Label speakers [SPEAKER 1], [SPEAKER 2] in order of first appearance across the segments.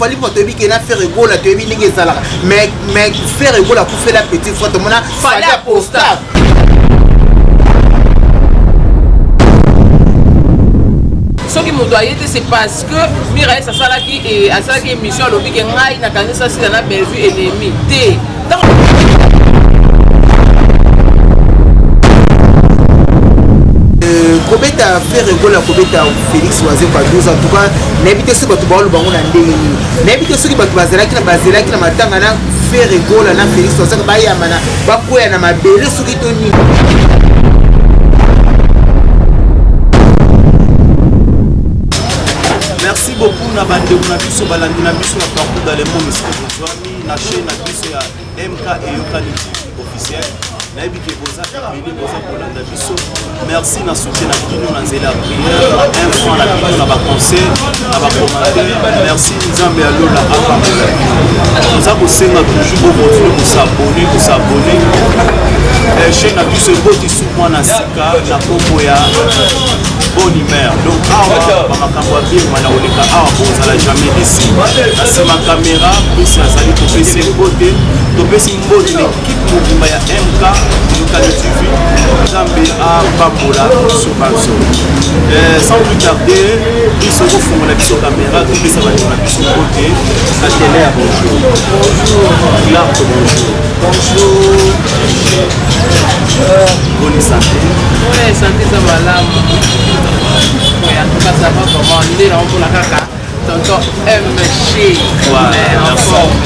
[SPEAKER 1] Fally mpo toyebi ke na Ferre Gola toyebi ndenge ezalaka, mais Ferre Gola akufela petit frère, tomona Fally aposta.
[SPEAKER 2] Soki moto aye te, c'est parce que Miraes asalaki émission, alobi ke ngai nakanisa Sila na Bellevue ennemi te.
[SPEAKER 1] Kobeta Ferre Gola, kobeta Félix Wazekwa 12, en tout cas nayebi te soki bato baoloba bango na ndenge nini. Nayebi te soki bato bazalaki na matanga na Ferre Gola na Félix Wazekwa, bayamba na bakwea na mabele soki to nini.
[SPEAKER 3] Merci beaucoup na bandeko na biso, balandi na biso na partout dans le monde esika bozwami na chaîne na biso ya MK Eyokani TV officiel. Nayebi ke boza ebele, boza kolanda biso. Merci na soutien na bino na nzela ya prière, na un franc na bino, na baconseil, na bacommentaire. Merci, Nzambe ya lola apambola bino. Toza kosenga toujours bocontinue kos'abonner, kos'abonner. Chaîne na biso eboti su mwana sika na nkombo ya Bonne Humeur. Donc awa bamakambo ya bien na koleka awa, bozala jamais déçu. Na nsima caméra pesi azali, topesi mbote, topesi mbote na équipe mobimba ya MK Eyokani TV. Nzambe apambola biso banso. Sans plus tarder, biso kofungola biso caméra, topesa bandeko na biso mbote. Katele ya bonjour. Clark, bonjour.
[SPEAKER 2] Bonjour.
[SPEAKER 3] Bonne santé?
[SPEAKER 2] Ouais, santé eza malamu. Ouais, en tout cas ça va vraiment. Nde naomona kaka tonton MG.
[SPEAKER 3] Voilà,
[SPEAKER 2] Mais en
[SPEAKER 3] merci.
[SPEAKER 2] forme.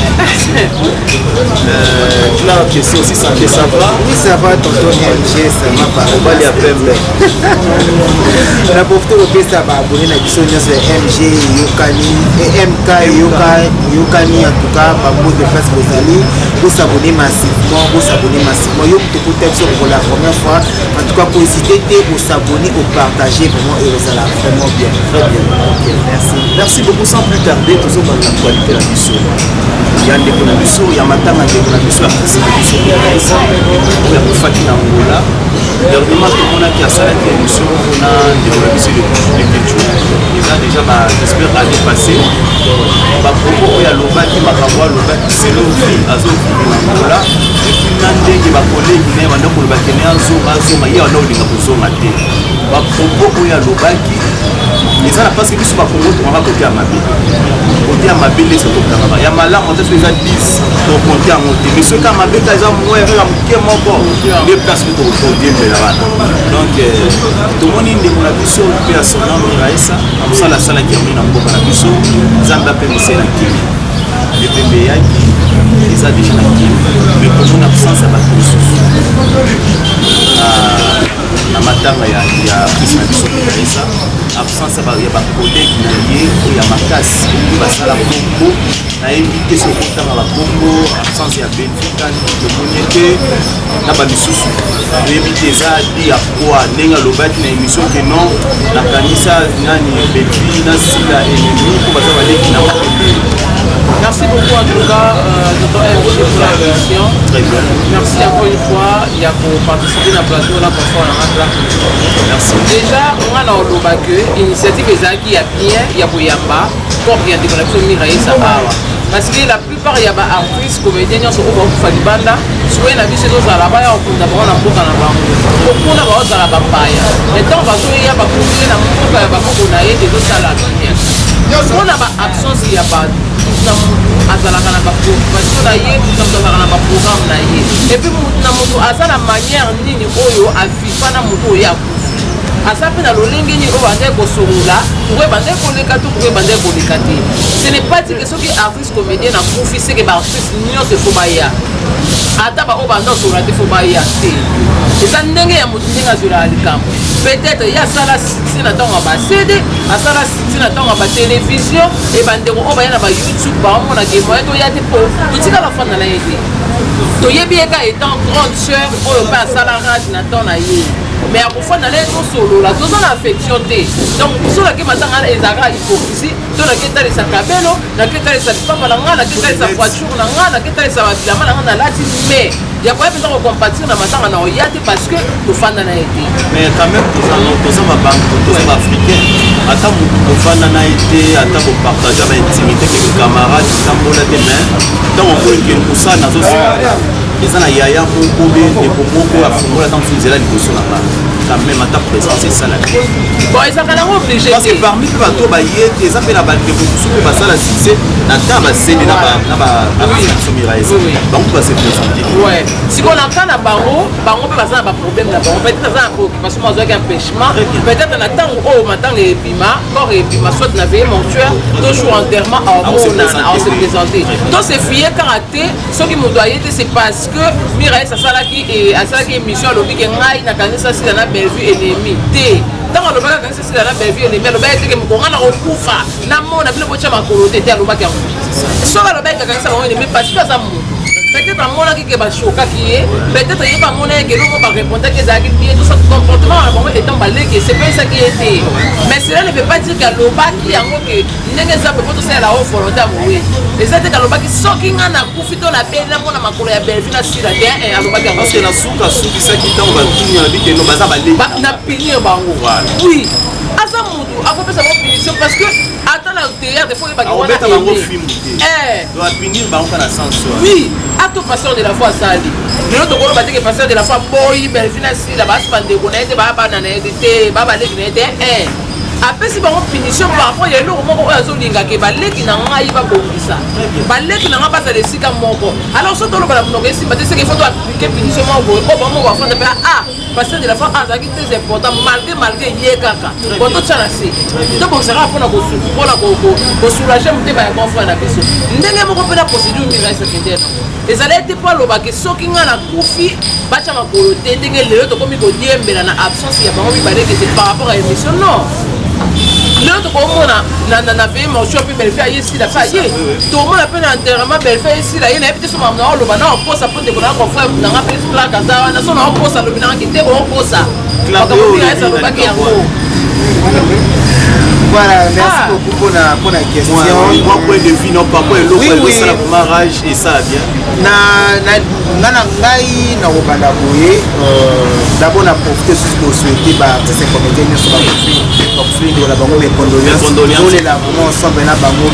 [SPEAKER 3] Clark, question aussi, santé ça va?
[SPEAKER 1] Oui, ça va, tonton MG, ça va par
[SPEAKER 3] Mobali ya pembe.
[SPEAKER 1] Na profite kopesa baabonné na biso nyonso ya MG Eyokani, MK Eyokani, en tout cas bambote place bozali, bos'abonner massivement, bos'abonner massivement. Yo moto okota biso pour la première fois, en tout cas kohésite te kos'abonner, kopartager, vraiment ekozala vraiment bien.
[SPEAKER 3] Très bien.
[SPEAKER 1] Ok, merci.
[SPEAKER 3] Merci beaucoup. Sans plus tarder, tozobanda actualité na biso ya ndeko na biso ya matanga, ndeko na biso artiste na biso Miraesa oyo akufaki na Angola. Dernièrement tomonaki asalaki émission mpona ndeko na biso Lekechu, eza déjà ba, j'espère, année passée. Bapropos oyo alobaki, makambo alobaki selon vie azovivre na Angola, et puis na ndenge bacollègue na ye banda koloba kene azonga, azonga, ye banda kolinga kozonga te. Bapropos oyo alobaki eza na mpasi. Biso bakongo tokanga kote ya mabe, kote ya mabe nde soki tokangaka ya malamu, ata soki eza 10, tokonte yango te. Mais soki ya mabe ka eza moya kaka moke moko nde place mpe tokodiembela wana. Donc tomoni ndeko na biso mpe ya son âme Miraesa na mosala asalaki yango na mboka na biso. Nzambe apemisa ye na kimia. Epembe eyaki, eza déjà na kimia, mais komona absence ya bato mosusu na matanga ya artiste na biso Miraesa, absence ya bacollègue na ye oyo ya makasi oyo basala kombo, nayebi te soki otanga bakombo. Absence ya Belvika, tomoni ete na bamisusu toyebi te eza di ya quoi. Ndenge alobaki na émission ke non, nakanisa nani, Belvi na Sila ennemi mpo baza baleki na mapembe.
[SPEAKER 2] Merci beaucoup en tout cas, Tonton MG, pour la question.
[SPEAKER 3] Très bien.
[SPEAKER 2] Merci encore une fois, il y a pour participer à la plateau, là, pour faire la claque.
[SPEAKER 3] Merci.
[SPEAKER 2] Déjà, on a oloba que initiative ezalaki ya bien ya koyamba corps ya ndeko na biso Miraesa awa, parce que la plupart ya baartiste comédien nyonso oyo bakufa libanda, souhait na biso ezozala baya kokunda bango na mboka na bango, kokuna baozala bapaya. Mais ntango bazoya, bakundi na mboka ya bakoko na ye, ezosala bien. Mpona baabsence ya bato, mutu na mutu azalaka na bapréoccupation na ye, mutu na mutu azalaka na baprogramme na ye, et puis mutu na mutu aza na manière nini oyo aviva na mutu oyo akufi, aza mpe na lolenge nini oyo bandeki kosolola, pourquoi bandeki koleka to pourquoi bandeki koleka te. Ce n'est pas dit que soki artiste comédien akufi, seke baartiste nyonso efo baya, ata baoyo banda osolola te fo baya te. Eza ndenge ya motu, ndenge azwelaka likambo. Peut-être ye asala succès na ntango ya baCD, asala succès na ntango ya batélévision, e bandeko oyo baya na baYouTube baomonaka moyen toya te mpo totikala fanda na ye te. Toyebi ye ka étant grande sœur oyo mpe asala rage na temps na ye. Mais akofanda na ye, tosolola, toza na affection te. Donc biso nake matanga wana ezalaka hypocrisie. To nake etalisa kabelo, nake etalisa lipapa na nga, nake etalisa voiture na nga, nake etalisa babilamba na nga nalati, mais ya koya mpenza kocompatir na matanga na oya te, parce que tofanda na ye te.
[SPEAKER 3] Mais quand même toza babantu, toza baafricain. Ata motu kovanda na ye te, ata kopartage baintimité quelque camarade etambola te, mais ntango okoki ke mosala nazosala eza na yaya moko be ndeko moko afungola ata mosusu nzela liboso na nga, quand même ata présence esalaki.
[SPEAKER 2] Bon, ezalaka nango obligé.
[SPEAKER 3] Parce que parmi mpe bato baye te, eza mpe na bandeko mosusu mpe basala succès na ta basede na biso Miraesa, bango mpe base présente.
[SPEAKER 2] Ouais, sikoyo na cas na bango, bango mpe baza na baproblème na bango. Peut-être aza na préoccupation, azwaki empêchement. Peut-être na ntango oyo matanga ebima, corps ebima, soit na veille mortuaire to jour enterrement, aomonana, aose présenter. To se fie kaka te soki moto aye te, c'est parce que Miraes asalaki émission, alobi ke ngai nakanisa Sila na Bellevue ennemi te. Ntango alobaki akanisa Sila na Bellevue ennemi, alobaki teke mokonga na kokufa namona bino botya makolo te te. Alobaki yango soki alobaki akanisa bango ennemi parce que aza moto, peut-être amonaki ke bashokaki ye, peut-être ye bamona ye ke eloko barépondaki ezalaki bien, tout ça, comportement na bango étant baleki esepesaki ye te. Mais cela ne veut pas dire ke alobaki yango ke ndenge eza boye po tosalela o volonté ya mowe. Eza te kalobaki soki nga nakufi to nabeli namona makolo ya Bellevue na Sila te. Alobaki yango.
[SPEAKER 3] Parce que na suka asukisaki ntango batuni, alobi ke no, baza baleki.
[SPEAKER 2] Na punir bango. Oui, aza mutu akopesa bango punition, parce que ata na théâtre faut oyebaki wana.
[SPEAKER 3] Akobeta bango fimbu te, donc apunir bango kaka na sens wana.
[SPEAKER 2] Oui, ato pasteur de la foi asali lelo, tokoloba te ke pasteur de la foi boyi Bellevue na Sila, basi bandeko na ye te, baya bana na ye te, baya baleki na ye te. Apesi bango punition par rapport ya eloko moko oyo azolingaka baleki na ngai babongisa, baleki na ngai bazala esika moko. Alors so toloba na monoko esimba te, seke faut to appliquer punition moko boye oyo bango moko bafanda mpe ah, pasteur de la foi azalaki très important malgré ye kaka. Bon, totya na se, tobongisaka mpona kosoulager motema ya grand frère na biso. Ndenge moko mpe na procédure Miraes akende nango, ezali ete mpo alobaki soki ngai nakufi batya makolo te. Ndenge lelo tokomi kodiembela na absence ya bango mibale kete par rapport à émission, non, lelo tokomona na veille mortuaire mpe Bellevue aye, Sila mpe aye, tokomona mpe na enterrement Bellevue aye, Sila ye. Nayebi te so makambo na oloba na okosa mpo ndeko na confrère nanga mpe plaque aza wana, so na okosa alobi nanga te, okosa makambo Miraes alobaki yango.
[SPEAKER 1] Voilà, merci beaucoup pour la question.
[SPEAKER 3] Moi, point de vue, non, par rapport à l'eau, ça la mariage et ça bien.
[SPEAKER 1] Na nga na ngai na kobanda boye, d'abord na profite susu kosouhaiter baartiste comédien nyonso bakufi ndeko na bango mes condoléances. Tolela vraiment ensemble na bango.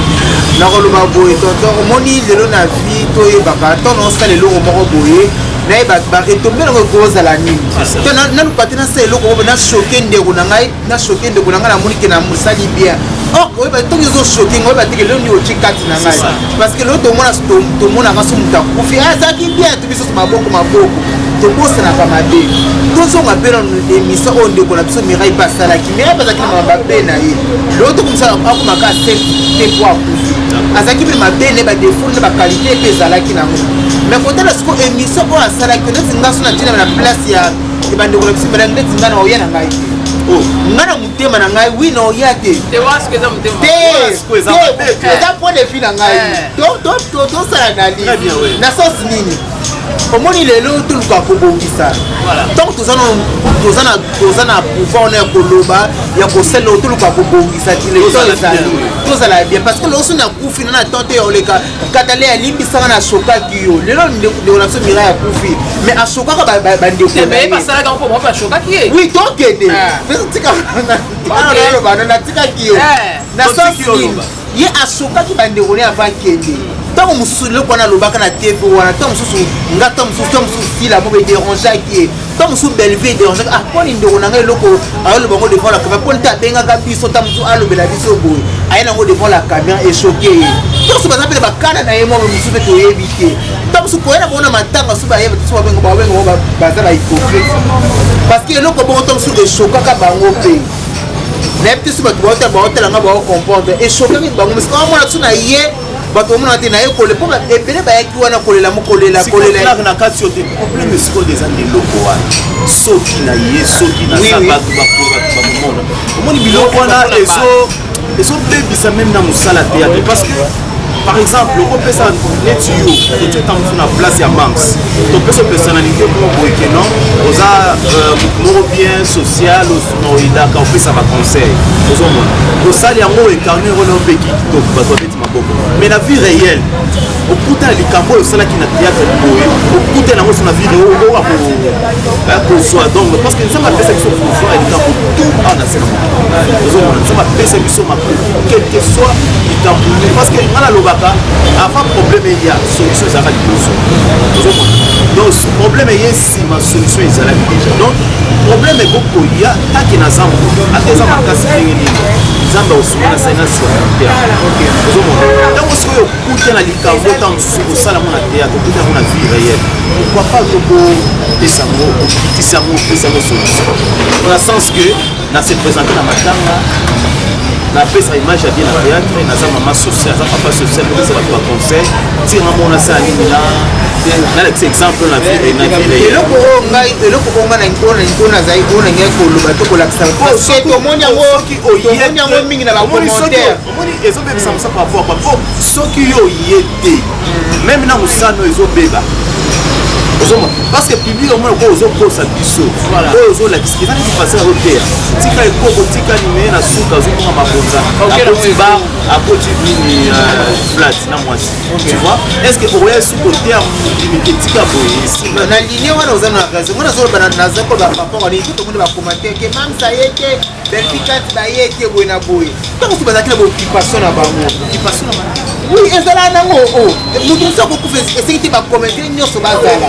[SPEAKER 1] Nakoloba boye, tonton, omoni lelo na vie toyebaka ntango osala eloko moko boye, nayeba baretombées nango ekozala nini. To naluka te nasala eloko moko nachoquer ndeko na ngai, nachoquer ndeko na ngai, namoni ke nasali bien. Or oyeba ntongo ezochoquer ngai, oyeba teke lelo nini otie kati na ngai, parce que lelo tomona, tomonaka so moto akufi azalaki bien, to biso maboko maboko, tobosanaka mabe. Tozonga mpe na émission oyo ndeko na biso Mirai mpe asalaki. Mirai mpe azalaki na mabe na ye. Lelo tokomisa akomaka saint te po akufi, azalaki mpe mabe na ye, badéfauts na baqualité mpe ezalaki nango. Mais kotala siko émission oyo asalaki, neti nga so natina na place ya bandeko na biso mibale, neti nga na oya na ngai te, nga na motema na ngai, wi, na oya te. Te, eza point de vue na ngai. Tosala na li na sens nini? Omoni lelo toluka kobongisa ntango toza na pouvoir wana ya koloba, ya kosalela, toluka kobongisa ti lelo ezali tozala bien, parce que lelo so nakufi na na temps te ya oleka katale alimbisaka na ashokaki yo. Lelo ndeko na biso Mirai akufi, mais ashokaka bandeko. Oui, tokende tikaloba, natikaki yo na sens nini? Ye ashokaki bandeko ne avant akende. Ntango mosusu eloko wana alobaka na TV wana, ntango mosusu nga, ntango mosusu Sila moko edérangeaki ye, ntango mosusu Bellevue edérangeaki. Ah, mponi ndeko na ngai eloko ayoloba yango devant la caméra, mponi te abengaka biso ntango mosusu alobela biso boye, aye nango devant la caméra, echoquer ye. Ntango mosusu baza mpe na bakana na ye moko mosusu mpe toyebi te. Ntango mosusu koya na bango na matanga, so bayeba so babenga bango baza bahypocrite, parce que eloko bongo ntango mosusu eshokaka bango mpe. Nayebi te so bato baotala, baotalanga, baocomprendre eshokaki bango. Mais omona so na ye bato bamona te na ye kole, mpo ebele bayaki wana kolela mo kolela kolela.
[SPEAKER 3] Na kati yo te, problème sikoyo eza na eloko wana, soki na ye, soki naza bato bakomona, omoni biloko wana ezobebisa même na mosala théâtre, parce que Par exemple, okopesa neti yo otie ntango mosusu na place ya Mams, topesa personnalité moko boye ke non, oza motu moko bien social, oyedaka opesa baconseil, ozomona osali yango, oincarne role oyo mpe kitoko, bato babeti maboko. Mais na vie réelle, okuta na likambo oyo osalaki na théâtre boye, okuta yango so na vie réelle, oyo akozwa. Donc parce que Nzambe apesa biso pouvoir ya likambo tout awa na se na mokili, ozomona Nzambe apesa biso makoki, quel que soit likambo nini. Parce que nga nalobaka, avant problème eya, solution ezalaka liboso, ozomona. Donc problème eye nsima, solution ezalaki déjà. Donc problème ekokoya take na zambo, ata eza makasi ndenge nini, Nzambe akosunga na sali na surmonte. Ozomona, ntango sikoyo okuta na likambo, ntango mosusu osala yango na théâtre, okuta yango na vie réelle, pourquoi pas tokopesa yango, okitisa yango, opesa yango solution, na sens que na se présente na matanga, napesa image ya bien na théâtre, naza mama social, aza papa social, kopesa bato baconseil, tiranga moko nasala nini, na nalakisa exemple na vie réelle.
[SPEAKER 1] Eloko oyo ngai, eloko oyo ngai oyo nazali, oyo nangai koloba to kolakisa, parce que tomoni yango, tomoni yango mingi na bacommentaire.
[SPEAKER 3] Omoni, ezobebisa mosa par rapport po soki yo oye te, même na mosano ezobeba, ozomona, parce que public omona ko ozokosa biso. Oyo ozolakisa eza neti pasteur azoteya, tika ekoko, tika nimeye, na suka azomona mabonza, akoti bar, akoti nini, flat na mwasi, tu vois? Est ce que okoya suka oteya mokili tika boye?
[SPEAKER 1] Na ligne wana oza na raison. Ngo nazoloba, naza koloba par rapport alini, tomoni bacommentaire ke Mamsa ye te, Belvi kati baye te, boye na boye. Ntango mosusu bazalaki na baoccupation na bango.
[SPEAKER 3] Occupation na bango.
[SPEAKER 1] Oui, ezala nango. O moto mosusu akokufa, esengi te bacommentaire nyonso bazala.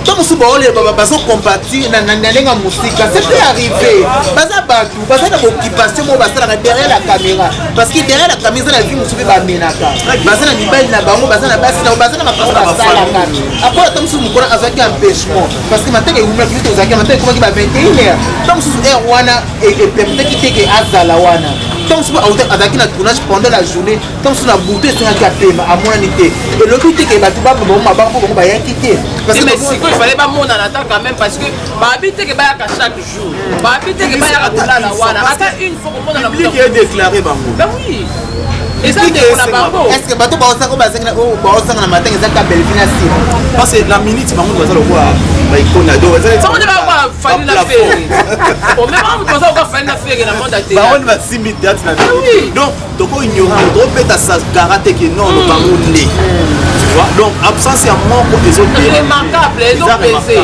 [SPEAKER 1] Ntango mosusu baolela, bazocompatir na ndenge ya mosika, c'est peut arriver. Baza bato, baza na baoccupation moko basalaka derrière la caméra, parce que derrière la caméra eza na vie mosusu mpe bamenaka. Baza na mibali na bango, baza na basi na bango, baza na makambo basalaka. Après, ata mosusu mokolo azwaki empêchement, parce que matanga ewumaki, biso tozalaki, matanga ekomaki ba 21 heure. Ntango mosusu heure wana epermetaki te ke azala wana. Ntango mosusu azalaki na tournage pendant la journée, ntango mosusu na butu esengaki apema, amonani te. Elobi te ke bato bamema bango mabanga mpo bango bayaki te.
[SPEAKER 2] Mais sikoyo il fallait bamonana ata quand même, parce que babi te ke bayaka chaque jour, babi te ke bayaka kolala wana, ata une fois komonana.
[SPEAKER 3] Public edéclaré bango.
[SPEAKER 2] Ben oui, eza ndeko na bango.
[SPEAKER 1] Est ce que bato baosaka, baosanga na matanga, eza ka Belvi na nsima?
[SPEAKER 3] Parce que na minute bango baza lokola baikona, donc
[SPEAKER 2] bango nde bakoka Fally na Ferre, ome bango baza koka Fally na Ferre na monde ya
[SPEAKER 3] bango nde basimbi théâtre na
[SPEAKER 2] Oui.
[SPEAKER 3] Donc toko ignore, tokobeta sakara te ke non, bango nde, tu vois? Donc absence ya moko
[SPEAKER 2] Remarquable, ezopese.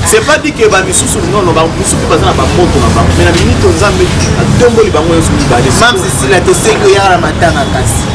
[SPEAKER 3] C'est pas dit que bamisusu nono, bamisusu mpe baza na bamoto na bango, mais na minute Nzambe atomboli bango nyonso mibale.
[SPEAKER 1] Mam Sisila, tosengi oyaka na matanga kasi.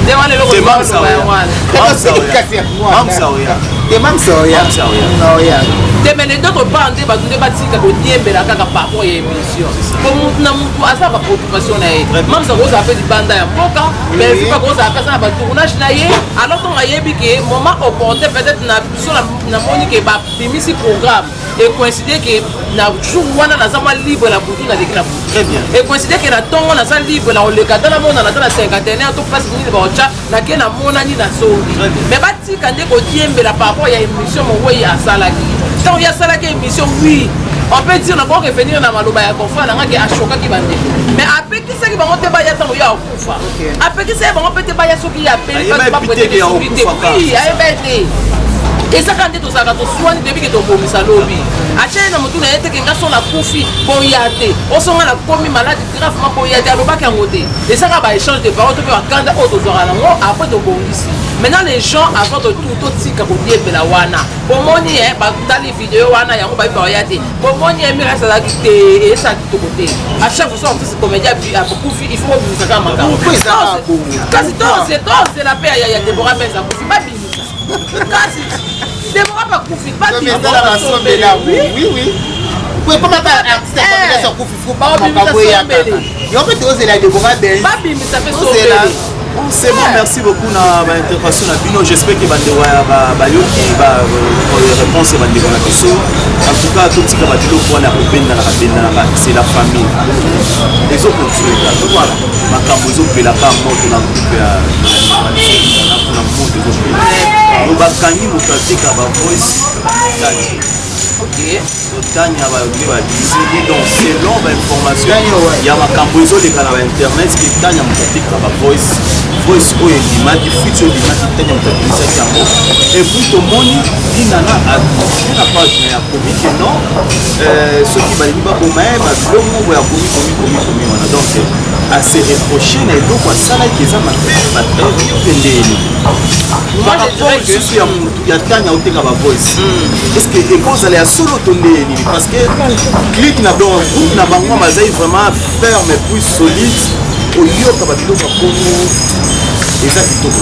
[SPEAKER 2] Nde wana eloko
[SPEAKER 3] Te Mamsa
[SPEAKER 2] yango
[SPEAKER 3] oya.
[SPEAKER 2] wana.
[SPEAKER 3] Mamsa oya.
[SPEAKER 1] Kasi yango wana.
[SPEAKER 3] Mamsa oya.
[SPEAKER 1] Te Mamsa oya.
[SPEAKER 3] Mamsa oya.
[SPEAKER 1] Oya.
[SPEAKER 2] Te, mais d'autre part nde bato nde batika kodiembela kaka par rapport ya émission, po mutu na mutu aza bapréoccupation na ye. Mamsa kozala mpe libanda ya mboka, Belvi mpe kozala mpe aza na batournage na ye. Alors ntongo ayebi ke moment opportun, peut-être na biso namoni ke babimisi programme, ecoïncide ke na jour wana naza mwa libre na butu, naleki na butu.
[SPEAKER 3] Très bien.
[SPEAKER 2] Ecoïncide ke na ntongo naza libre na koleka, ata namonana ata na cinquantenaire to place nini baotya, nake namonani, nazongi.
[SPEAKER 3] Très bien.
[SPEAKER 2] Mais batika nde kodiembela par rapport ya émission mowei asalaki. Ntango ye asalaki émission, oui, on peut dire, nako revenir na maloba ya confrère nanga ke ashokaki bandeko, mais apekisaki bango te baya ntango ye akufa. Apekisaki bango mpe te baya soki ye apeli.
[SPEAKER 3] Ayeba te ke ya
[SPEAKER 2] baprêter
[SPEAKER 3] okufa kaka.
[SPEAKER 2] Oui, ayeba te. Ezaka nde tozalaka toswani, toyebi ke tobomisa lobi. Atia ye na motu na ye te ke nga so nakufi boya te, osonga nakomi malade gravement boya te. Alobaki yango te. Ezaka baéchange de parole to mpe bakanda oyo tozwaka nango, après tobongisi. Maintenant les gens, avant de tout, totika kodiembela wana. Bomoni ye batali video wana, yango bayebi baoya te. Bomoni ye Miras azalaki te, esa kitoko te. À chaque fois artiste comédien akufi, il faut kobimisa kaka makambo.
[SPEAKER 1] Pourquoi ezalaka bongo?
[SPEAKER 2] Kasi tozela mpe ya Debora Benz akufi, babimisa. Kasi Debora bakufi.
[SPEAKER 1] Ezala basombela, oui, ekoma ba artiste ya kufi, makambo eya kaka yo mpe. Tozela Debora Benz.
[SPEAKER 2] Babimisa mpe.
[SPEAKER 1] Tozela.
[SPEAKER 2] Sombele.
[SPEAKER 3] Bon, c'est bon, merci beaucoup na baintervention na bino. J'espère que bandeko ya bayoki baréponse ya bandeko na biso. En tout cas, totika babiloko wana ya kobendanaka bendanaka. C'est la famille, ezocontinue kaka. Voilà, makambo ezopelaka moto na groupe ya na moto ezopela. Bakangi moto ateka bavoice tati.
[SPEAKER 2] Ok.
[SPEAKER 3] Tanya balobi babiseli, donc selon bainformation ya makambo ezoleka na bainternet ke Tanya moto atekaka bavoice, voice oyo ebimaki, fuite oyo ebimaki, Tanya moto abimisaki yango. Et puis tomoni Dinana akomi na page na ya komi ke non, soki balingi baboma ye, babiloko moko ya komi komi komi komi wana, donc ase reproche na eloko asalaki eza mabe, batrahir mpe ndeni par rapport lisusu ya motu ya Tanya oteka bavoice. Est ce que ekozala ya solo to nde nini? Parce que clique na donc groupe na bango bazali vraiment ferme et puis solide, oyoka babiloko ya kongo eza kitoko.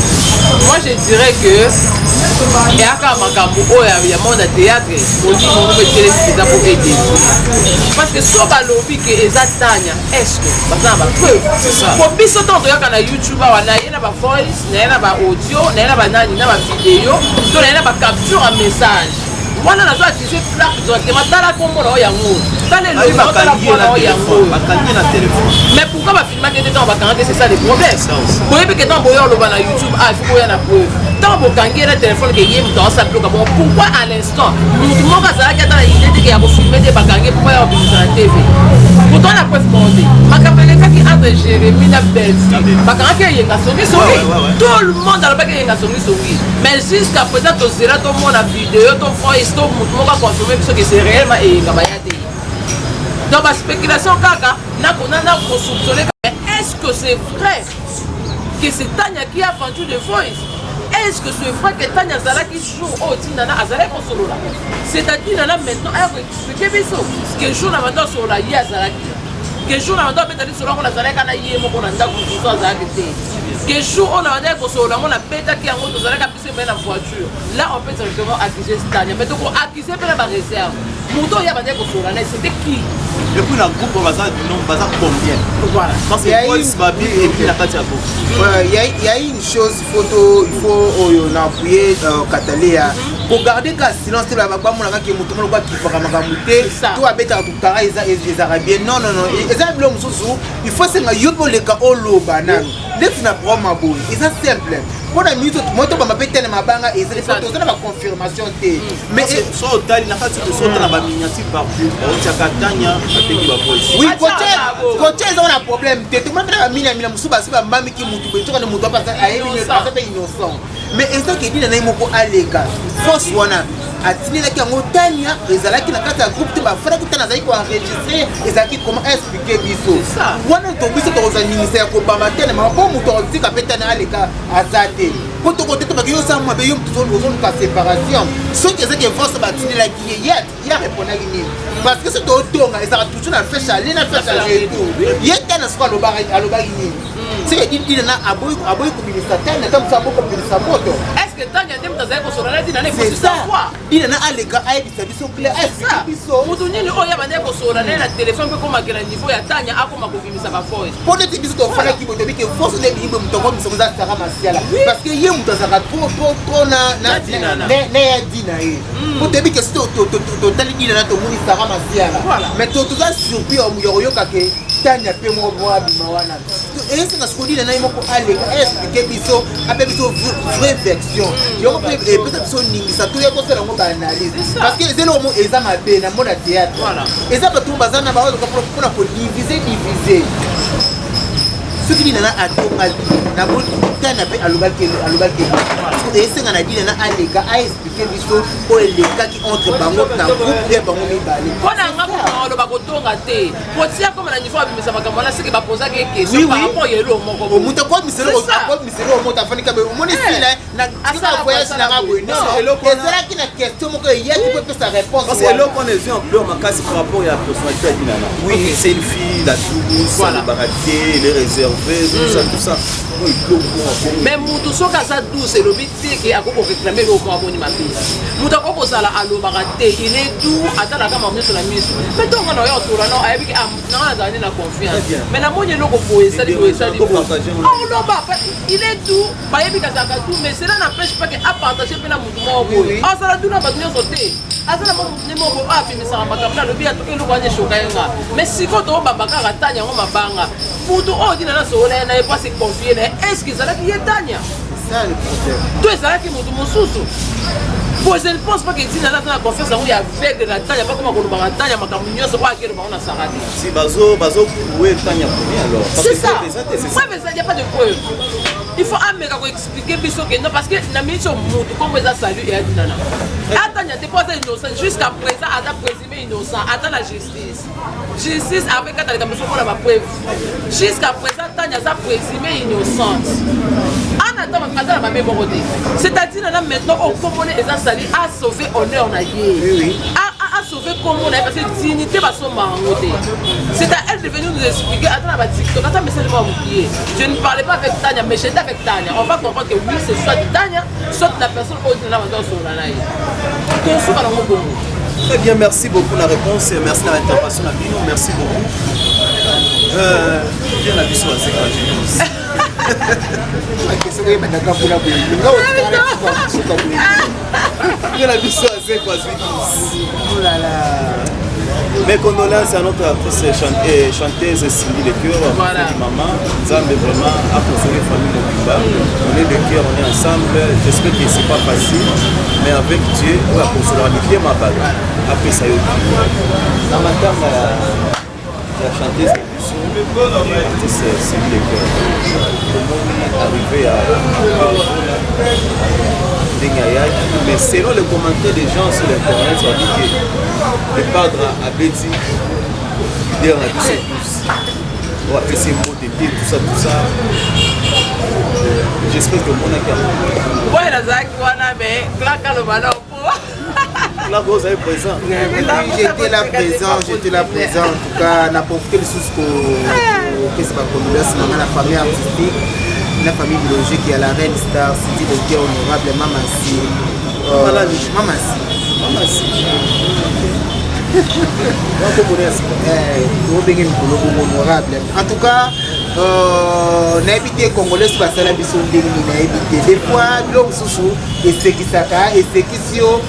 [SPEAKER 2] Moi, je dirais que eyaka makambo oyo ya monde ya théâtre, molimo moko etelemi mpenza po ede, parce que so balobi ke eza Tanya, est ce que baza na bapreuve? Po biso ntango toyaka na YouTube awa, na ye na bavoice, na ye na baaudio, na ye na banani, na bavideo, to na ye na bacapture ya message wana, nazo accuse Clark directement: tala kombo na oyo yango, tala elongi, tala voix na oyo yango.
[SPEAKER 3] Bakangi na téléphone.
[SPEAKER 2] Mais pourquoi bafilmaki te ntango bakanga te? C'est ça le problème. Boyebi ke ntango boya oloba na YouTube, ah, il faut boya na preuve. Ntango bokangi ye na telefone ke ye moto aosala biloko bongo, pourquoi à l'instant motu moko azalaki ata na idée te ke ya kofilme te, bakangi, pourquoi ya kobimisa na TV? Pourtant na preuve moko te. Makambo elekaki entre Jérémie na Belvi, bakangaki Eyenga songisongi, tout le monde alobaki Eyenga songisongi, mais jusqu'à présent tozela tomona video to voice to motu moko aconfirme biso ke c'est réellement Eyenga, baya te. Donc baspéculation kaka na kosoupçonne. Est-ce que c'est vrai que c'est Tanya qui a vendu le voice? Est-ce que c'est vrai que Tanya azalaki jour oyo Dinana azalaki kosolola? C'est-à-dire Nana maintenant aya koexplike biso ke jour na bando asolola, ye azalaki, ke jour na bando abeta lisolo yango, nazalaki na ye moko na ndako, mosusu azalaki te, ke jour oyo na bandaki kosolola yango, nabetaki yango, tozalaki biso mpe na voiture. Là, on peut directement accuser Tanya, mais toko accuser mpe na baréserve. Moto oyo abandaki kosolola na ye, c'était qui?
[SPEAKER 3] Et puis na groupe baza nombre, baza combien?
[SPEAKER 2] Voilà.
[SPEAKER 3] Parce que voice babi et puis na kati ya groupe.
[SPEAKER 1] Il y a une chose, il faut oyo na appuyer Katalea, kogarde ka silence te. Bamonaka ke moto moko akipaka makambo te to abetaka tokara, ezalaka bien. Non, non, non, eza biloko mosusu, il faut senga yo mpe oleka oloba nanu. Neti na programme boye, eza simple mpona minute mo tobamba mpe te na mabanga, ezali toza na baconfirmation te, mais
[SPEAKER 3] so otali na kati, so otala baminiature partout, baotiaka Tanya bateki bavoice.
[SPEAKER 1] Oui, kotia eza na problème te. Tomona mpe na baminamina mosusu basi bambamiki mutu boye, sokani motu ayebi aza mpe innocent, mais ezaki Edina na ye moko aleka, force wana atindelaki yango Tania, ezalaki na kati ya groupe te, bafandaki, Tania azalaki koenregistre, ezalaki comment? Explike biso wana. To biso tokozwa ningisa ya kobamba te na mama, mpo moto akotika mpe Tania aleka aza te, mpo tokote tobaki yo osala mabe, yo moto ozoluka séparation. Soki ezaki force batindelaki ye, ye arépondaki nini? Parce que soki totonga, ezalaka toujours na flèche aller na flèche ya retour. Ye Tania soko alobaki nini? Soki Edina na aboyi kobimisa Tania, ata mosu aboyi kobimisa moto.
[SPEAKER 2] Est ce que Tania nde moto azali kosolola na Dina na?
[SPEAKER 1] C'est ça. Dina na aleka, ayebisa biso clair, aexplike biso.
[SPEAKER 2] Motu nini oyo abandaki kosolola naye na telefone mpe komakela niveau ya Tanya akoma kobimisa bavoice?
[SPEAKER 1] Mpo neti biso tofandaki boye, toyebi ke force nde ebimi boye, moto akomisa eza Sara Masiala, parce que ye moto azalaka trop trop trop na ya Dina ye, mpo toyebi ke soki totali Dina na tomoni Sara Masiala, mais toza surpris ya koyoka ke Tanya mpe moko moko abima wana. Esenga siko Dina na ye moko aleka, aexplike biso, ape biso vraie version yango, mpe epesa biso ningisa toya tosala yango baanalyse, parce que eza eloko mo eza mabe na mona théâtre. Eza bato mo baza na baoyoka mpona kodivise divise. Soki Dina na atongaki na Tanya mpe alobaki esenga na Dina na aleka, aexplike biso oyo elekaki entre bango na groupe ya bango mibale.
[SPEAKER 2] Mpo na nga, mpona oloba kotonga te, kotia koma na niveau abimisa makambo wana, seke bapozaki question par rapport ya eloko moko.
[SPEAKER 1] Moto akomiselo moto afandi kabe, omoni sila na voyage nanga boye, non, ezalaki na question moko eyaki po epesa réponse.
[SPEAKER 3] Parce que eloko wana ezwi ampleur makasi par rapport ya personnalité ya Dinana. Oui, c'est une fille la douce, alobaka te, elle est réservée, tout ça, tout ça.
[SPEAKER 2] Mais mutu soki aza douce, elobi te ke akoki koréclame eloko amoni mabe. Moto akoki kozala alobaka te, il est doux, atalaka makambo nyonso na miso, mais ntongo na oyo osola no, ayebi ke nanga nazala nde na confiance, mais namoni eloko boye esali boye, esali boye, oloba. Il est doux, bayebi kazalaka doux, mais cela n'empêche pas ke apartage mpe na motu moko boye. Azala doux na bato nyonso te, aza na mwa motu nde moko boye oyo abimisaka makambo na alobi atoki eloko wana eshoka ye nga. Mais sikoyo tobamba kaka Tanya yango mabanga. Motu oyo Dina nasokola ye na ye po ase confie na ye, est ce que ezalaki ye Tanya to ezalaki motu mosusu? Po je ne pense pas que Tina aza na confiance yango ya aveugle na Tanya bakoma kolobaka Tanya makambo nyonso po akende bango na Sarah te.
[SPEAKER 3] Si bazo bazo prouver Tanya premier alors.
[SPEAKER 2] C'est ça. Preuve eza, y a pas de preuve. Il faut ameka ko expliquer biso que non parce que na minute oyo mutu kombo eza salut eya Dinana. Atanya te po aza innocent jusqu'à présent aza présumé innocent ata na justice. Justice avec kata likambo faut mona ba preuve. Jusqu'à présent Tanya aza présumé innocente. Ana ata aza na mabe moko te. C'est-à-dire nana maintenant oyo kombo ne eza sali a sauver honneur na ye. A sauver kombo na ye parce que dignité basomba yango te. C'est à elle de venir nous expliquer ata na ba TikTok ata message moko ya mokie. Je ne parlais pas avec Tanya mais j'étais avec Tanya. On va comprendre que oui c'est soit Tanya soit la personne oyo nana baza kosolola na ye. Tosuka nango bongo.
[SPEAKER 3] Très bien, merci beaucoup la réponse, merci na intervention na bino, merci beaucoup. Bien na biso azeka Julius. Bien na biso azeka Julius.
[SPEAKER 1] Oh là là.
[SPEAKER 3] Mes condoléances à notre actrice chanteuse Cindy Le Cœur,
[SPEAKER 2] voilà.
[SPEAKER 3] Maman. Nzambe vraiment a consolé famille Mobimba. On est de cœur, on est ensemble. J'espère que c'est pas facile, mais avec Dieu, on va consoler bien ma balle. Après ça, na matanga ya chanteuse na biso artiste Cindy Le Cœur, tomoni arrivé ya ndenge ayaki, mais selon les commentaires des gens sur l'internet, on dit que le padre abeti leader na biso tous oyo apesi mbote te, tout ça, tout ça. J'espère que omonaki yango.
[SPEAKER 2] Oyo nazalaki wana, mais klaka aloba na po.
[SPEAKER 3] Là, vous avez présent.
[SPEAKER 1] J'étais là présent, j'étais là présent. En tout cas, na profité lisusu kopesa bacondoléance na nga na famille artistique, na famille biologique ya la reine star Cindy Le Cœur, honorable Mama Si. Mama Si.
[SPEAKER 3] Mama Si.
[SPEAKER 1] Obenge mikolo bongo honorable. En tout cas, nayebi te Congolais so basala biso ndenge nini, nayebi te. Des fois biloko mosusu esekisaka, esekisi yo,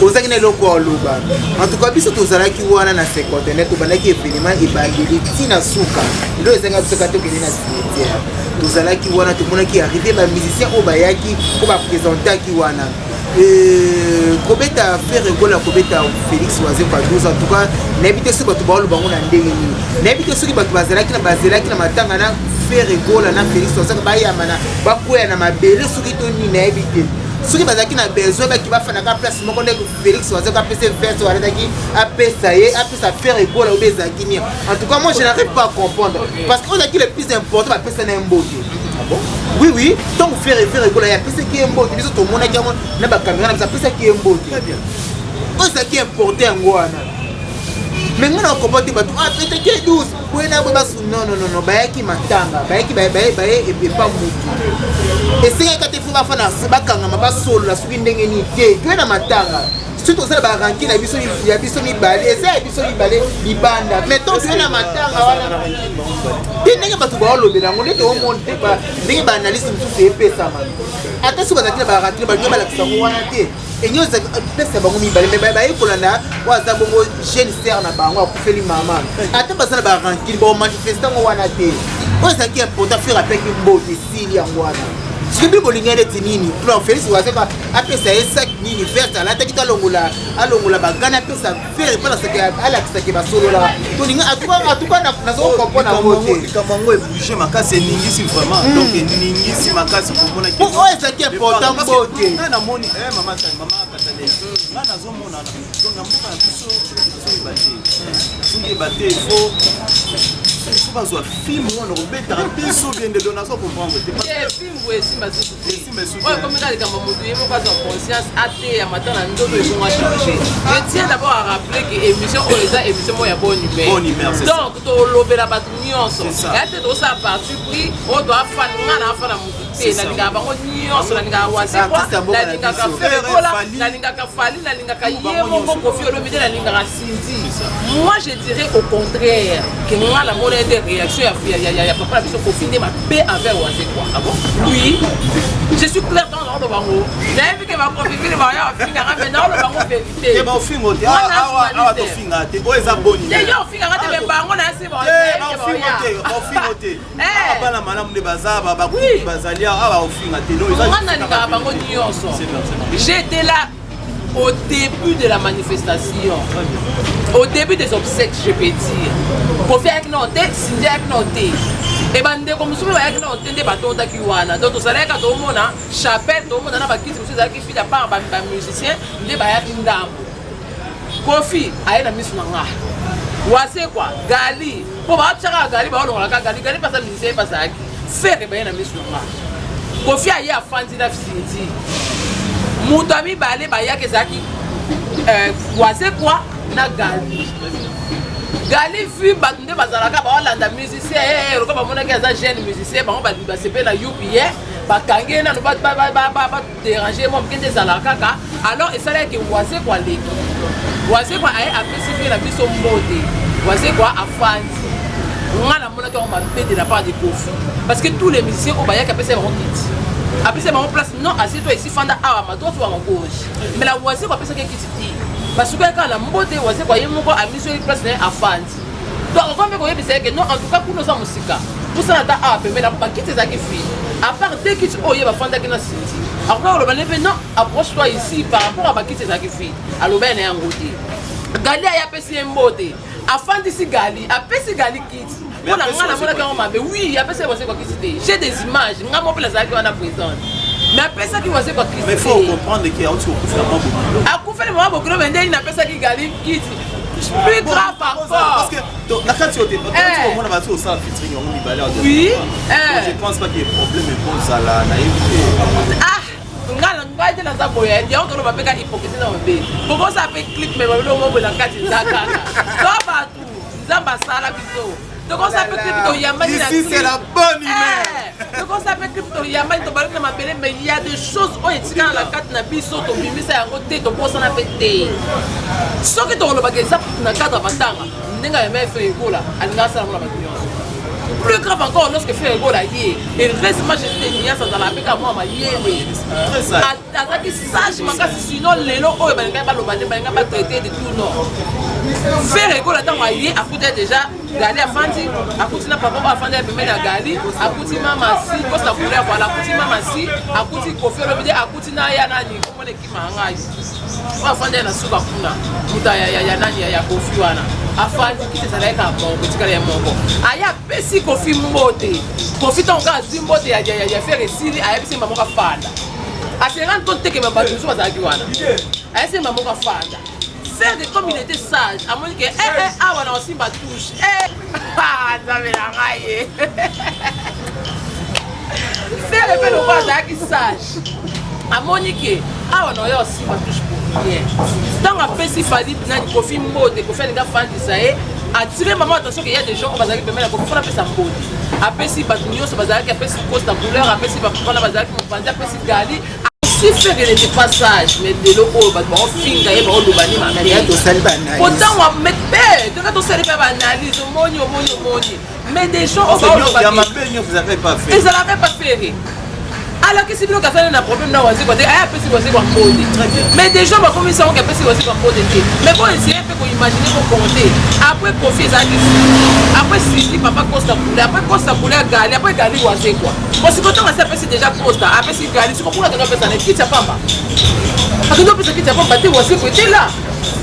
[SPEAKER 1] ozalaki na eloko ya oloba. En tout cas, biso tozalaki wana na Cinquantenaire, tobandaki événement ebandeli ntina suka. Eloko ezalaki biso kaka tokende na cimetière. Tozalaki wana, tomonaki arrivé bamusicien oyo bayaki mpo baprésentaki wana, kobeta Ferre Gola, kobeta Félix Wazekwa 12. En tout cas, nayebi te soki bato baoloba bango na ndenge nini. Nayebi te soki bato bazalaki na matanga na Ferre Gola na Félix Wazekwa, bayamba na bakwea na mabele soki to nini. Nayebi te soki bazalaki na besoin baki bafanaka place moko ndenge Félix Wazekwa apesa verse walataki, apesa ye, apesa Ferre Gola obe ezalaki nini. En tout cas, moi je n'arrive pas à comprendre, parce que ozalaki le plus important, bapesa na ye mbote. Oui, ntango Ferre Gola ye apesaki ye mbote, biso tomonaki yango na bacaméra na biso, apesaki ye mbote. Oyo ezalaki important yango wana. Mais ngai na comprendre te, bato apetaki ye 12 boye na boye basu. Non, non, non, non, bayaki matanga, bayaki baye epa mutu, esengaki te fo bafana bakangama basolola soki ndenge nini te. Toye na matanga, soki tozala baranki na biso ya biso mibale, eza ya biso mibale libanda. Mais to toye na matanga wana te, ndenge bato baolobela yango nde toomona te, ndenge baanalyse mosusu epesama. Ata soki bazalaki na baranki, balingi balakisa yango wana te. Enyo pesa bango mibale, mais baye kolanda oyo aza bongo jeune sœur na bango akufeli mama. Ata baza na barancune, bamanifeste yango wana te. Oyo ezalaki important, Ferre apeki mbote, esili yango wana. Soki mpe bolingi neti nini, plan Félix Wazekwa apesa ye sac nini, verte alataki to alongola, alongola bagana, apesa Ferre mpo nasaki alakisaki basolola. Tolinga atuka, nazocomprendre yango te.
[SPEAKER 3] Likambo yango ebouge makasi, eningisi vraiment, donc eningisi makasi komona.
[SPEAKER 1] Po oyo ezalaki important, mbote.
[SPEAKER 3] Ngai namoni mama, mama Katalea, ngai nazomona, donc na mboka na biso nazoyeba te, nazoyeba te. Il faut bazwa film wana kobetaka biso bien nde, donc nazo comprendre te.
[SPEAKER 2] Fimbu esimba susu te.
[SPEAKER 3] Esimba susu.
[SPEAKER 2] Oyo ekomi kaka likambo motu ye moko azwa conscience, ateyama ta na ndoto ebongo achange. Je tiens d'abord à rappeler que émission oyo eza émission moko ya bonne humeur.
[SPEAKER 3] Bonne humeur, c'est ça.
[SPEAKER 2] Donc tolobela bato nyonso.
[SPEAKER 3] C'est ça.
[SPEAKER 2] Ya te tozosala parti pris oyo toafana, nga na afana motu te.
[SPEAKER 3] C'est ça.
[SPEAKER 2] Nalingaka bango nyonso, nalingaka Wazekwa,
[SPEAKER 1] Artiste ya mboka na
[SPEAKER 2] nalingaka
[SPEAKER 1] biso.
[SPEAKER 2] Ferre Gola,
[SPEAKER 3] Fally.
[SPEAKER 2] nalingaka Fally, nalingaka ye
[SPEAKER 3] Bango
[SPEAKER 2] moko
[SPEAKER 3] nyonso.
[SPEAKER 2] Koffi Olomide, nalingaka Cindy.
[SPEAKER 3] C'est ça.
[SPEAKER 2] Moi je dirais au contraire que nga namona ete réaction ya papa na biso Koffi nde mabe envers Wazekwa.
[SPEAKER 3] Ah bon?
[SPEAKER 2] Oui, je suis clair dans naoloba bango. Nayebi ke bakonfibile baya bafingaka, mais naoloba bango vérité.
[SPEAKER 3] Te, baofinga te.
[SPEAKER 2] Wana
[SPEAKER 3] Awa
[SPEAKER 2] journaliste.
[SPEAKER 3] tofinga te, oyo eza boni.
[SPEAKER 2] Te, yo ofingaka te, mais bango na yasi.
[SPEAKER 3] Ofingo te, bana malamu nde baza, bakuki bazali awa, ofinga te.
[SPEAKER 2] Nga nalingaka bango nyonso. J'étais là au début de la manifestation, au début des obsèques, je peux dire. Kofi ayaki nao te, Cindy ayaki nao te, e bandeko mosusu mpe bayaki nao te, nde batondaki wana. Donc tozalaki kaka toomona chapelle, toomona na bakiti mosusu ezalaki vide, à part bamusicien nde bayaki ndambo. Kofi aye na miso na nga, Wazekwa, Gali, mpo baatiaka Gali, baolongolaka Gali, Gali mpasa musicien ye bazalaki Ferre, baye na miso na nga. Kofi aye, afandi na Cindy. Moto ya mibale bayaki ezalaki Wazekwa na Gali. Gali, vu bato nde bazalaka baolanda musicien, lokola bamonaki aza jeune musicien, bango basepe na yupi ye, bakangi ye nano, badéranger mwa moke nde ezalaka kaka. Alors esalaki Wazekwa aleki, Wazekwa aye, apesi mpe na biso mbote, Wazekwa afandi. Nga namonaki yango mabe de la part de Kofi, parce que tous les musiciens oyo bayaki, apesi bango kiti, apesi bango place. Non, assieds-toi ici, fanda awa ma droite ou ma gauche. Mais la Wazekwa apesaki kiti te, basuki kaka na mbote. Wazekwa ye moko amisoli place na ye, afandi. Donc okomi mpe koyebisa ye ke non, en tout cas kuna oza mosika, pusana ata awa pembeni. Apo bakiti ezalaki vide, à part deux kiti oyo ye bafandaki na Cindy. Akoki koloba ne mpe non, approche toi ici, par rapport à bakiti ezalaki vide. Aloba ye na yango te. Gali aye, apesi ye mbote, afandisi Gali, apesi Gali kiti. Mpo na nga namonaki yango mabe. Oui, apesi ye Wazekwa kiti te. J'ai des images, nga mo mpe nazalaki wana présente, mais apesaki Wazekwa kiti.
[SPEAKER 3] Mais faut comprendre que auti kokufela mwa bokilo.
[SPEAKER 2] Akufeli mama bokilo, me ndeni napesaki Gali kiti? Plus grave encore,
[SPEAKER 3] parce que na kati oyo te, omona bato osala featuring yango mibale. Je pense pas qu'il y ait problème ekozala, nayebi te.
[SPEAKER 2] Ah, nga na ngai te, naza boye. Yango toloba mpe ka hypocrisie na mabe. Bokosala mpe clip, me babilo moboye na kati eza kaka to bato Nzambe asala biso. Tokosala mpe clip, toyambani na
[SPEAKER 1] Ici, c'est la bonne humeur.
[SPEAKER 2] Tokosala mpe clip, toyambani, tobalaki na mabele, mais il y a des choses oyo etikala na kati na biso, tobimisa yango te, tobosana mpe te. Soki tokolobaka eza na cadre ya matanga, ndenge ya mare Ferre Gola alingaka asala yango na bato nyonso. Plus grave encore, lorsque Ferre Gola ye, heureusement Jésus de Nias azalaka mpe kaka mwa mayele, azalaki sage makasi, sinon lelo oyo balingaki baloba nde balingaki batraiter de tout nom Ferre Gola. Ntango aye, akuti déjà Gali afandi, akuti na papa oyo afandi ya pembeni ya Gali, akuti mama si Costa Couleur, voilà, akuti mama si, akuti Kofi Olomide, akuti na ya nani, komona ekima ya ngai oyo afandi ya na suka kuna, moto ya nani ya Kofi wana afandi. Kiti ezalaki kaka moko, etikala ya moko. Aye, apesi Kofi mbote. Kofi ntango kaka azwi mbote ya Ferre esili, ayebisi mama moko afanda. Asenga to tekema, bato mosusu bazalaki wana, ayebisi mama moko afanda. Ferre, comme il était sage, amoni ke eh, eh, awa na osimba touche. Eh, Nzambe na ngai ye. Ferre mpe lokola azalaki sage, amoni ke awa na oyo osimba touche pour rien. Ntango apesi Fally nani, Kofi mbote, Kofi alingi afandisa ye, atire mama attention ke ya des gens oyo bazalaki pembeni ya Kofi. Mpona apesa mbote, apesi bato nyonso bazalaki, apesi Costa Couleur, apesi bapapa bazalaki mopanzi, apesi Gali. Si Ferre n'était pas sage, mais lelo oyo bato baofinga ye, baoloba ni mabe.
[SPEAKER 1] Tosali baanalyse.
[SPEAKER 2] Kotango mpe toka tosali mpe baanalyse, omoni, omoni, omoni, mais des gens oyo
[SPEAKER 3] ya mabe nyonso ezalaka epa Ferre.
[SPEAKER 2] Ezalaka epa Ferre. Alakisi bino kasali na problème na Wazekwa te. Aya, apesi Wazekwa mbote, mais des gens bakomisa yango apesi Wazekwa mbote te. Mais bo essaye mpe koimaginer, kocompter: après Kofi ezalaki, après Cindy, papa Costa Couleur, après Costa Couleur, Gali, après Gali, Wazekwa. Bon, sikoyo ntango asi apesi déjà Costa, apesi Gali, siko kuna akende opesa na kiti ya pamba, akende opesa kiti ya pamba te. Wazekwa ete là.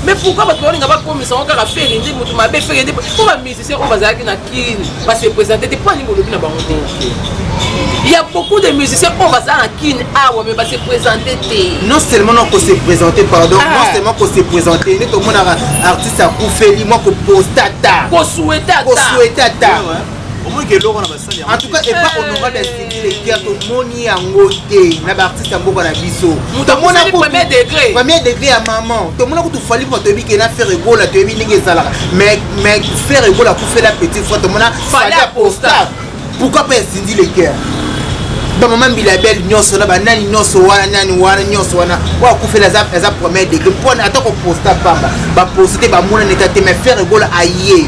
[SPEAKER 2] Mais pourquoi bato baolinga bakomisa ngo kaka Ferre nde moto mabe, Ferre nde? Mpo bamusicien oyo bazalaki na Kini base présenter te, mpo alingi olobi na bango te. Il y a beaucoup de musiciens oyo bazala na Kini awa, mais base présenter te.
[SPEAKER 1] Non seulement non kose présenter, pardon.
[SPEAKER 2] Ah.
[SPEAKER 1] Non seulement kose présenter, nde tomonaka artiste akufeli mwa koposta ata
[SPEAKER 2] kosouhaiter ata.
[SPEAKER 1] Kosouhaiter ata.
[SPEAKER 3] Omoni eloko na basali.
[SPEAKER 1] En tout cas, epa honorable ya Cindy Le Cœur, tomoni yango te na baartiste ya mboka na biso.
[SPEAKER 2] Moto akufeli premier degré.
[SPEAKER 1] Premier degré ya maman, tomona kutu Fally, mpo toyebi ke na Ferre Gola, toyebi ndenge ezalaka. Mais Ferre Gola akufela petit fois, tomona Fally aposta. Pourquoi pas Cindy Le Cœur, bamama Mbilia Bel nyonso na banani nyonso wana, nani wana nyonso wana oyo akufeli aza premier degré, mpona ata koposta pamba, baposte te, bamonana eta te. Mais Ferre Gola aye,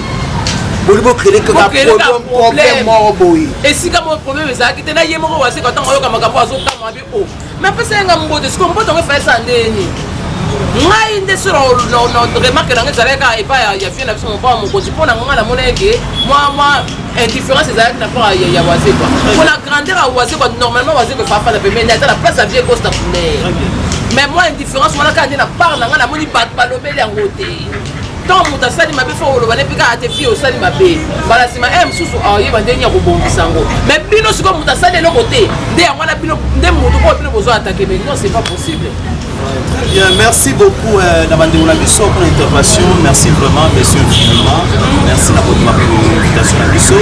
[SPEAKER 1] boli bocréer kaka
[SPEAKER 2] Bocréer kaka
[SPEAKER 1] problème moko boye.
[SPEAKER 2] Esika moko problème ezalaki te na ye moko Wazekwa. Ntango ayoka makambo, azokama bi o mais apesa ye nga mbote. Siko mbote yango efalisa ndeni? Ngai nde so na remarque nango ezalaki kaka epai ya vieux na biso mopaa mokonzi. Mpo na ngai namona eke mwa mwa Indifférence ezalaki na part ya Wazekwa. Mpo na grandeur ya Wazekwa, normalement Wazekwa efafanda pembeni ata na place ya vieux Costa Couleur. Mais moi indifférence wana kaka nde na part na ngai namoni bato balobeli yango te. Ntango moto asali mabe fo oloba ne mpe kaka te fille osali mabe, mbala nsima e mosusu ayeba ndenge ya kobongisa yango. Mais bino sikoyo moto asali eloko te, nde yango wana bino nde moto oyo bino bozwa atake. Mais non, c'est pas possible.
[SPEAKER 3] Très bien, merci beaucoup na bandeko na biso pour l'intervention. Merci vraiment, monsieur infiniment. Merci na votre invitation na biso.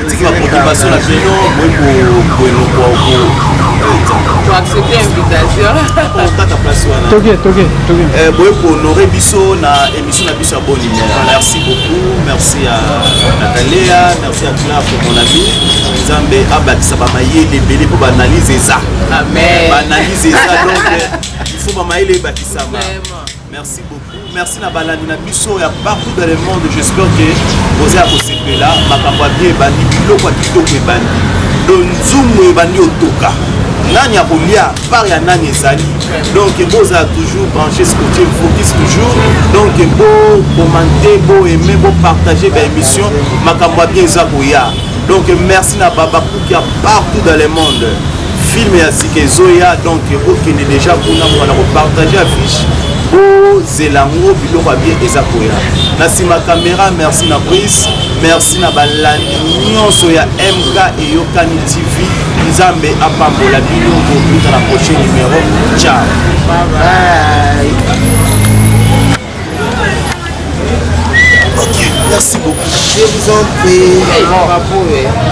[SPEAKER 3] Tiki ba préoccupation na bino, boye ko ko ko
[SPEAKER 2] ko accepter invitation.
[SPEAKER 3] Okata place wana.
[SPEAKER 4] Toke toke toke.
[SPEAKER 3] Boye ko honorer biso na émission na biso ya bonne humeur. Merci beaucoup, merci à Natalia, merci à Claire pour mon ami. Nzambe abakisa ba mayele ebele po ba analyse eza.
[SPEAKER 2] Amen.
[SPEAKER 3] Ba analyse eza, donc il faut ba mayele ebakisama.
[SPEAKER 2] Vraiment.
[SPEAKER 3] Merci beaucoup. Merci na balandi na biso ya partout dans le monde. J'espère que boza ya kosepela makambo ya bien ebandi, biloko ya kitoko ebandi. Donc nzungu ebandi otoka. Nani akolia part ya nani ezali. Donc bozala toujours branché, scotché, focus toujours. Donc bo commenter, bo aimer, bo partager ba émission, makambo ya bien eza koya. Donc merci na baba Kukia partout dans le monde. Film ya sika ezoya, donc okende déjà kuna mpona kopartage affiche, bozela yango, biloko ya bien eza koya. Na nsima caméra, merci na Brice, merci na balandi nyonso ya MK Eyokani TV. Nzambe apambola bino, kokuta na prochain numéro. Ciao.
[SPEAKER 1] Bye bye.
[SPEAKER 3] Ok, merci beaucoup.
[SPEAKER 1] Je vous en prie.
[SPEAKER 2] Bravo.